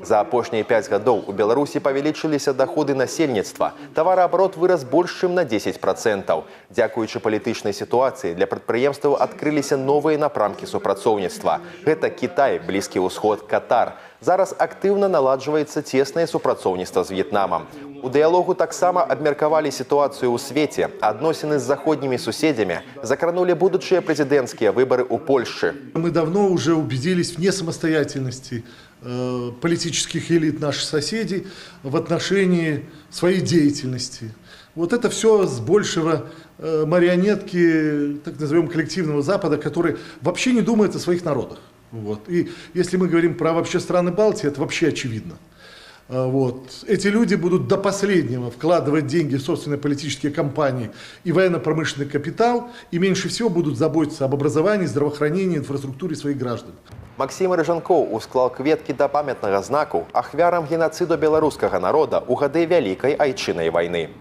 За апошнія 5 гадоў у Беларусі павялічыліся даходы насельніцтва. Тавараабарот вырас больш чым на 10%. Дзякуючы палітычнай сітуацыі для прадпрыемстваў адкрыліся новыя напрамкі супрацоўніцтва. Гэта Кітай, Блізкі Ўсход, Катар. Зараз актыўна наладжваецца цеснае супрацоўніцтва з В'етнамам. У дыялогу таксама абмеркавалі сітуацыю ў свеце, адносіны з заходнімі суседзямі, закранулі будучыя прэзідэнцкія выбары ў Польшчы. Мы давно уже убедились в несамостоятельности политических элит наших соседей в отношении своей деятельности. Вот это все с большего марионетки, так назовем, коллективного Запада, который вообще не думает о своих народах. Вот. И если мы говорим про вообще страны Балтии, это вообще очевидно. Вот. Эти люди будут до последнего вкладывать деньги в собственные политические кампании и военно-промышленный капитал, и меньше всего будут заботиться об образовании, здравоохранении, инфраструктуре своих граждан. Максім Рыжанкоў усклаў кветкі да памятнага знаку ахвярам генацыду беларускага народа ў гады Вялікай Айчыннай вайны.